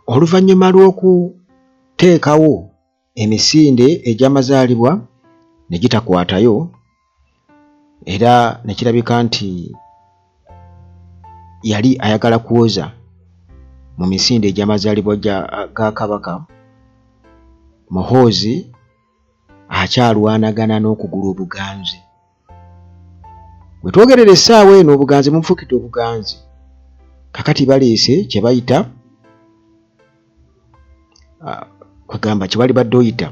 Oluvannyuma lw'okuteekawo emisinde egy'amazaalibwa ne gitakwatayo era ne kirabika nti yali ayagala kwoza mu misinde egy'amazaalibwa ga Kabaka, Muhoozi akyalwanagana n'okugula obuganzi. We twogerera essaawa eno obuganzi bumufuukidde obuganzi. Kakati baleese kye bayita kwegamba kye walibadde oyita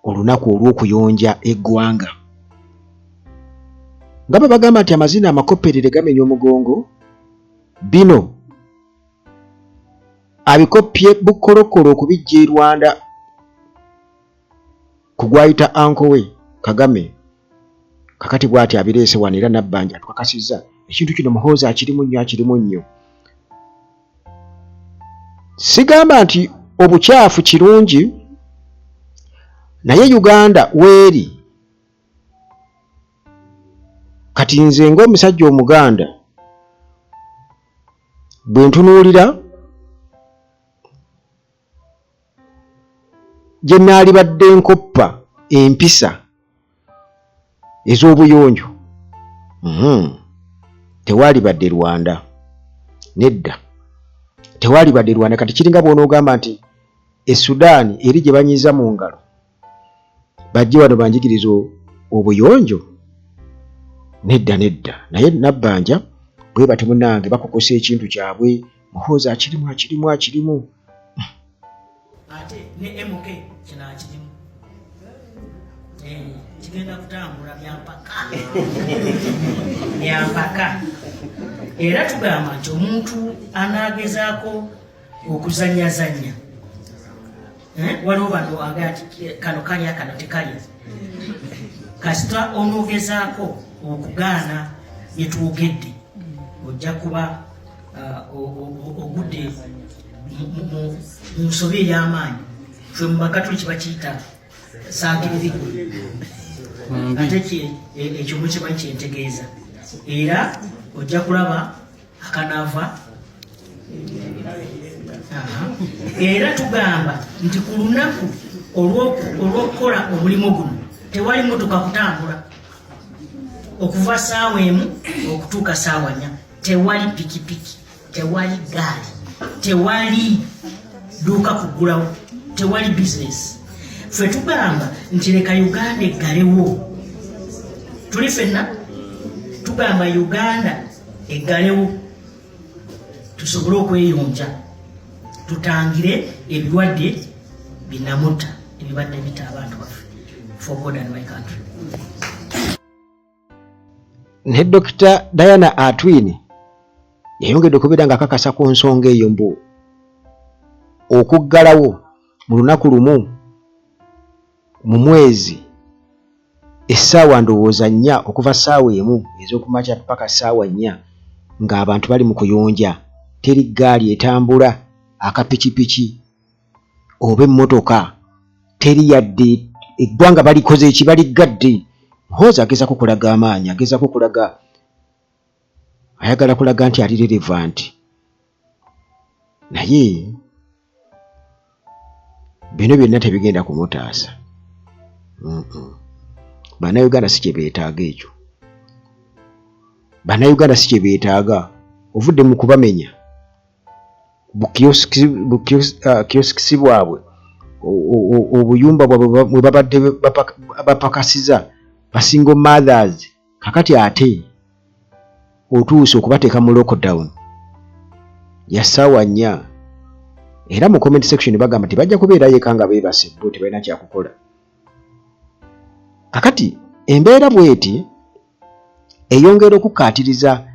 olunaku olw'okuyonja eggwanga. Nga bwe bagamba nti amazina amakopperere gamenya omugongo, bino abikoppye bukolokkolo okubiggya e Rwanda ku gwayita anko we Kagame. Kakati bw'ati abireese wano era Nabbanja atukakasizza ekintu kino Muhoozi akirimu nnyo akirimu nnyo. Sigamba nti obukyafu kirungi naye Uganda weeri kati nze ng'omusajja Omuganda bwe ntunuulira gye naalibadde nkoppa empisa ez'obuyonjo mhm. Tewaalibadde Rwanda nedda, tewaalibadde Rwanda. Kati kiringa bw'onoogamba nti e Sudan eri gye banyiiza mu ngalo bajje wano banjigiriza obuyonjo nedda nedda. Naye Nabbanja bwe bati munange bakukosa ekintu kyabwe. Muhoozi akirimu akirimu akirimu. Ate ne MK kino akirimu eh, kigenda kutambula byampaka byampaka. Era tugamba nti omuntu anaagezaako okuzanyazanya eh, waliwo bano aga nti kano kalya kano tekalya. Kasita onoogezaako okugaana byetwogedde ojja kuba uh, ogudde mu nsobi ey'amaanyi. Ffe mu Bakatuliki bakiyita saakiririgo, ate e, ekyo mukimanyi kyentegeeza. Era ojja kulaba akanaava. Era tugamba nti ku lunaku olw'okukola omulimu guno tewali motoka kutambula okuva saawa 1 okutuuka saawa 4. Tewali pikipiki, tewali gaali, tewali dduuka kuggulawo, tewali bizinesi. Ffe tugamba nti leka Uganda eggalewo, tuli fenna tugamba Uganda eggalewo tusobole okweyonja tutangire ebirwadde binamutta ebibadde bita abantu baffe. For God and my country. Ne Dokita Diana Atwine yayongedde okubeera ng'akakasa ku nsonga eyo mbu okuggalawo mu lunaku lumu mu mwezi essaawa ndowooza 4 okuva ssaawa 1 ez'okumakya paka ssaawa 4 ng'abantu bali mu kuyonja, teri ggaali etambula, akapikipiki oba emmotoka teri yadde, eggwanga balikoze eki baliggadde. Muhoozi agezaako kulaga amaanyi, agezaako kulaga, ayagala kulaga nti ali relevant, naye bino byonna tebigenda kumutaasa. Bannayuganda si kye beetaaga ekyo, bannayuganda si kye beetaaga. Ovudde mu kubamenya bukiyosikisi bwabwe, obuyumba bwabwe mwe babadde bapakasiza ba single mothers, kakati ate otuuse okubateeka mu lockdown ya ssaawa 4. Era mu comment section bagamba nti bajja kubeerayo eka nga beebase, bo tebalina kyakukola. Kakati embeera bw'eti eyongera okukkaatiriza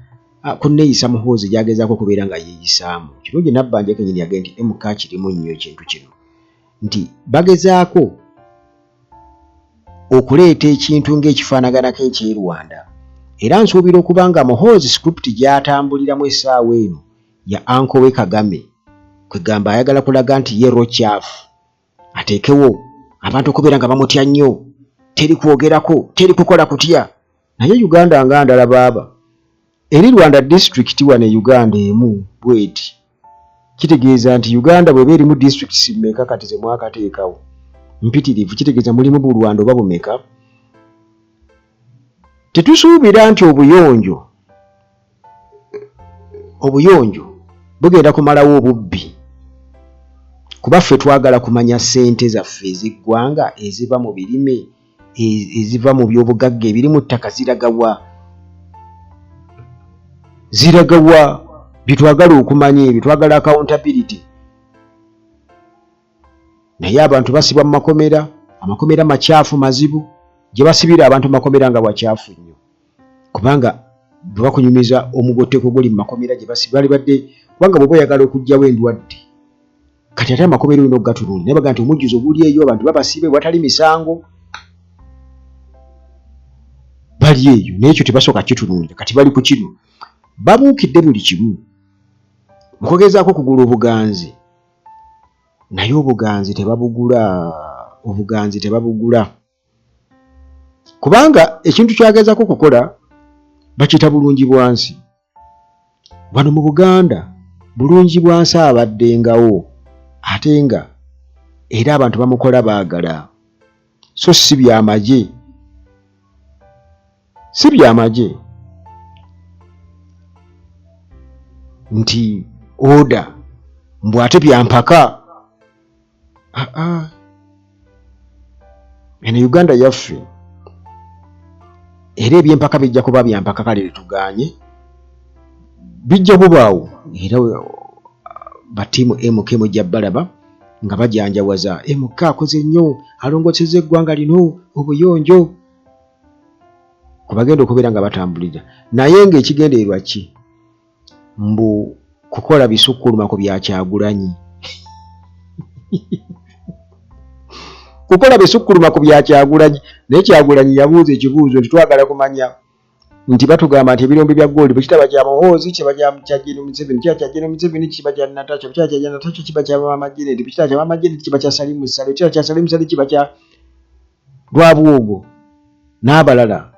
ku nneeyisa Muhoozi gy'agezaako okubeera nga yeeyisaamu. Kirungi Nabbanja kennyini yagambye nti MK kirimu nnyo ekintu kino nti bagezaako okuleeta ekintu ng'ekifaanaganako eky'e Rwanda era nsuubira okuba nga Muhoozi script gy'atambuliramu essaawa eno ya anko we Kagame, kwegamba ayagala kulaga nti ye rokyafu ateekewo abantu okubeera nga bamutya nnyo, teri kwogerako, teri kukola kutya. Naye Uganda nga ndala baaba eri Rwanda district wano e Uganda emu bweti. Kitegeeza nti Uganda bw'eba erimu disitulikiti mmeka kati ze mwakateekawo mpitirivu, kitegeeza mulimu Bulwanda oba bumeka? Tetusuubira nti obuyonjo obuyonjo bugenda kumalawo obubbi kuba ffe twagala kumanya ssente zaffe ez'eggwanga eziva mu birime eziva mu byobugagga ebiri mu ttaka ziragawa ziragawa byetwagala okumanya ebyo twagala accountability naye abantu basibwa mu makomera amakomera makyafu mazibu gye basibira abantu mu makomera nga wakyafu nnyo kubanga bwe bakunyumiza omugotteko guli mu makomera gye basibira balibadde kubanga bw'oba oyagala okuggyawo endwadde kati ate amakomera olina okugatunula naye baga nti omujjuzo guli eyo abantu babasibe watali misango bali eyo naye ekyo tebasooka kitunuulira kati bali ku kino babuukidde buli kimu mukugezaako okugula obuganzi naye obuganzi tebabugula obuganzi tebabugula kubanga ekintu kyagezako okukola bakiyita bulungi bwansi wano mu Buganda bulungi bwansi abaddengawo ate nga era abantu bamukola baagala so si byamagye si byamagye nti oda mbu ate byampaka aa eno Uganda yaffe era ebyempaka bijja kuba byampaka kale tetuganye bijja kubaawo era batiimu MK mujja balaba nga bajanjawaza MK akoze nnyo alongoseza eggwanga lino obuyonjo kubagenda okubeera nga batambulira naye ng'ekigendererwa ki mbu kukola bisukkuluma ku bya Kyagulanyi kukola bisukkuluma ku bya Kyagulanyi naye Kyagulanyi yabuuza ekibuuzo nti twagala kumanya nti batugamba nti ebirombe bya gold bwe kitaba kya Muhoozi kiba kya Gen Museveni kiba kya Gen Museveni kiba kya Natasha kiba kya Natasha kiba kya Mama Janet kiba kya Mama Janet kiba kya Salim Saleh kiba kya Salim Saleh kiba kya Rwabwogo n'abalala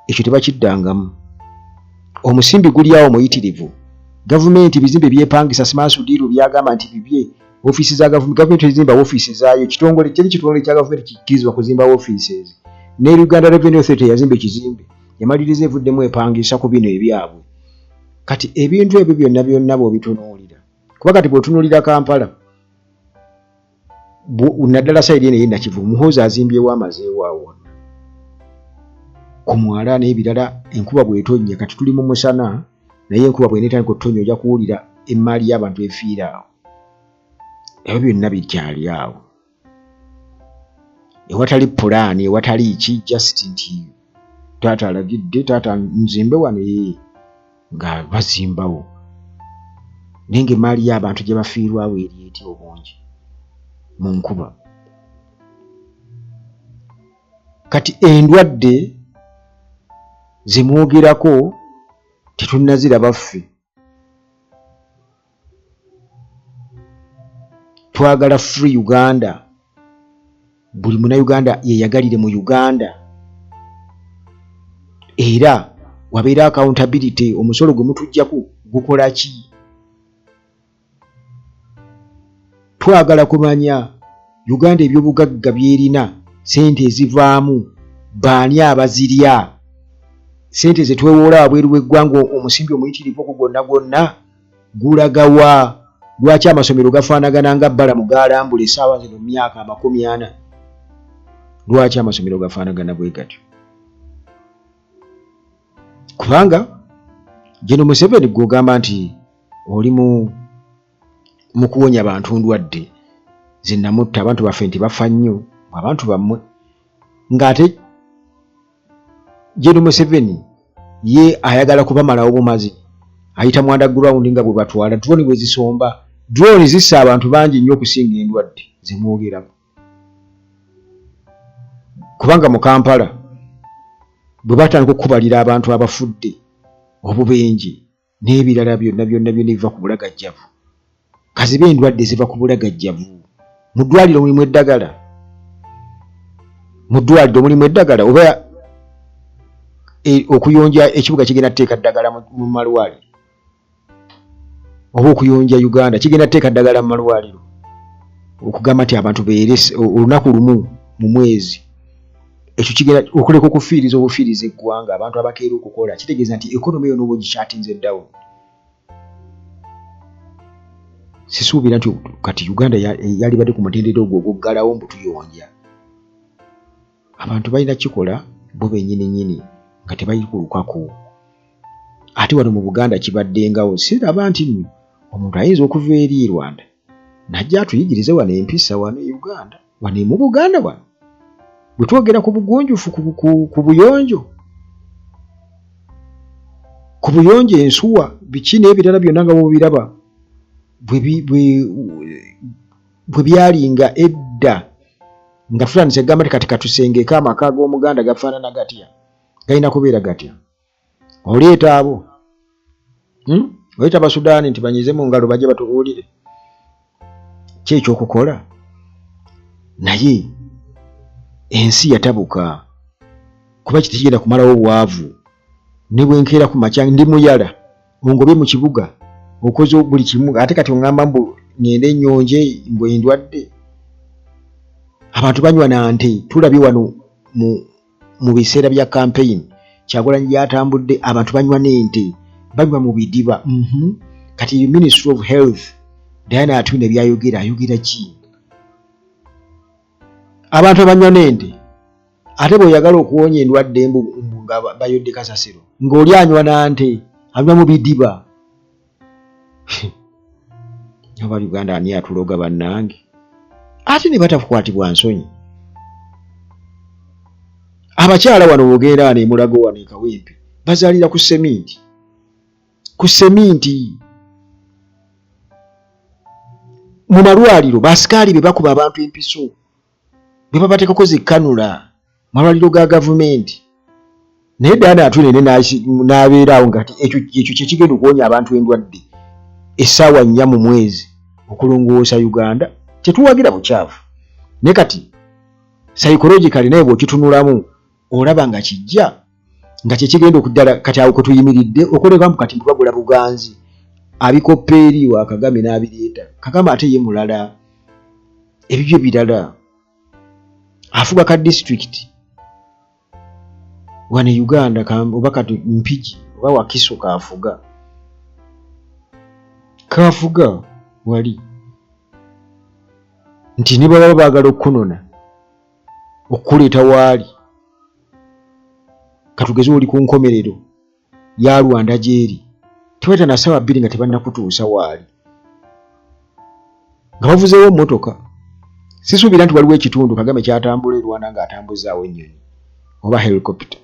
ekyo tebakiddangamu. Omusimbi guli awo muyitirivu. Gavumenti ebizimbe byepangisa Simansudiiru byagamba nti bibye, ofiisi za gavumenti, gavumenti tezimba ofiisi zaayo, kitongole teri kitongole kya gavumenti kikkirizibwa kuzimba ofiisi ezi. Ne Uganda Revenue Authority yazimba ekizimbe yamaliriza evuddemu epangisa ku bino ebyabwe. Kati ebintu ebyo byonna byonna bw'obitunuulira kuba kati bw'otunuulira Kampala naddala sayidi eno eyenakivu Muhoozi azimbyewo amazeewo awo wonna ku mwala n'ebirala enkuba bw'etonnya kati tuli mu musana naye enkuba bw'eneetandika okutonnya ojja kuwulira emmaali y'abantu efiira awo ebyo byonna bikyali awo ewatali pulaani ewatali ki just nti taata alagidde taata nzimbe wano yee nga bazimbawo naye nga emaali y'abantu gye bafiirwawo eri eti obungi mu nkuba kati endwadde zemwogerako tetunnaziraba ffe Twagala free Uganda buli munauganda yeyagalire mu Uganda era wabeera accountability omusolo gwe mutujjaku gukola ki? Twagala kumanya Uganda ebyobugagga byerina sente ezivaamu baani abazirya? Sente zetwewoola wabweru w'eggwanga omusimbi omuyitirivu ogwo gwonna gwonna gulagawa? Lwaki amasomero gafaanagana nga Balamu gaalambula essaawa zino mu myaka 40? Lwaki amasomero gafaanagana bwe gatyo? Kubanga Gen Museveni gw'ogamba nti oli mu mu kuwonya bantu ndwadde zinamutta abantu baffe nti bafa nnyo abantu bammwe ng'ate Gen Museveni ye ayagala kubamalawo bumazi ayita mu underground nga bwe batwala drone bwe zisomba drone zissa abantu bangi nnyo okusinga endwadde zemwogerako kubanga mu Kampala bwe batandika okukubalira abantu abafudde obubenje n'ebirala byonna byonna byonna ebiva ku bulagajjavu kazibe endwadde ziva ku bulagajjavu mu ddwaliro mulimu eddagala mu ddwaliro mulimu eddagala oba e, okuyonja ekibuga kigenda kuteeka ddagala mu malwaliro Oba okuyonja Uganda kigenda kuteeka ddagala mu malwaliro okugamba nti abantu beere olunaku lumu mu mwezi. Ekyo kigenda okuleka okufiiriza obufiiriza eggwanga, abantu abakeera okukola, kitegeeza nti economy eyo n'oba ogikyatinze down. Sisuubira nti kati Uganda yalibadde ku mutendera ogwo ogw'okuggalawo mbu tuyonja. Abantu balina kikola bo bennyini nnyini nga tebayikulukako. Ate wano mu Buganda kibaddengawo, siraba nti nno omuntu ayinza okuva eri e Rwanda n'ajja atuyigirize wano empisa wano e Uganda, wano mu Buganda wano. Bwe twogera ku bugunjufu, ku buyonjo, ku buyonjo ensuwa biki n'ebirala byonna nga bw'obiraba bwe byalinga edda nga tutandise kugamba nti kati katusengeke amaka g'Omuganda gafaanana gatya, galina kubeera gatya. Oleeta abo, Oleeta Abasudaani nti banyize mu ngalo bajje batubuulire ki ekyokukola. Naye ensi yatabuka kuba kitekigenda kumalawo bwavu. Ne bwe nkeera ku makya ndi muyala, ongobye mu kibuga, okoze buli kimu, ate kati oŋŋamba mbu ŋŋende nnyonje mbu endwadde. Abantu banywa na nte. Tulabye wano mu biseera bya kampeyini Kyagulanyi gy'atambudde, abantu banywa n'ente, banywa mu bidiba. Kati Ministry of Health Diana Atwine by'ayogera, ayogera ki? Abantu abanywa n'ente, ate bw'oyagala okuwonya endwadde mbu nga bayodde kasasiro, ng'oli anywa na nte, anywa mu bidiba. Oba Uganda ani atuloga bannange? Ate ne batakwatibwa nsonyi. Abakyala wano bw'ogenda wano e Mulago wano e Kawempe bazaalira ku seminti, ku seminti. Mu malwaliro basikaali be bakuba abantu empiso, be babateekako zi kanula malwaliro ga gavumenti. Naye Diana Atwine ne n'abeera awo nga ekyo ekyo kye kigenda okuwonya abantu endwadde essaawa 4 mu mwezi okulongoosa Uganda. Tetuwagira bukyafu, naye kati psychologically naye bw'okitunulamu olaba nga kijja nga kye kigenda okuddala. Kati awo kwe tuyimiridde okoleka mbu kati mbu bagula buganzi, abikoppa eri wa Kagame n'abireeta. Kagame ate ye mulala, ebibyo birala, afuga ka disitulikiti wano e Uganda oba kati Mpigi oba Wakiso kafuga, kafuga wali nti ne bwebaba baagala okukunona okukuleeta waali, katugeze oli ku nkomerero ya Rwanda gy'eri, tewayita na ssaawa 2 nga tebannakutuusa waali nga bavuzeewo mmotoka. Sisuubira nti waliwo ekitundu Kagame ky'atambula e Rwanda ng'atambuzaawo ennyonyi oba helicopter,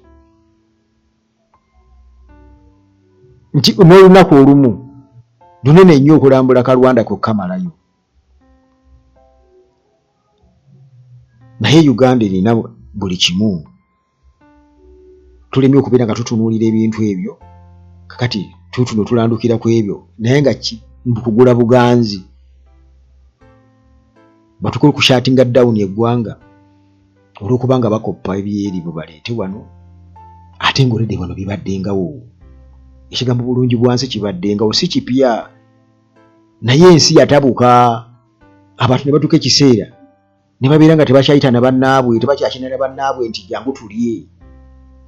nti n'olunaku olumu lunene nnyo okulambula ka Rwanda kwokka malayo. Naye Uganda erina buli kimu. Tulemye okubeera nga tutunuulira ebintu ebyo. Kakati tutuno tulandukira ku ebyo, naye nga mbu kugula buganzi batukole kushatinga down eggwanga olw'okuba nga bakoppa ebyeri bwe baleete wano, ate ng'olede wano bibaddengawo. Ekigambo bulungi bwansi kibaddengawo, si kipya, naye ensi yatabuka abantu ne batuuka ekiseera ne babeera nga tebakyayita na bannaabwe, tebakyakina na bannaabwe nti jangu tulye.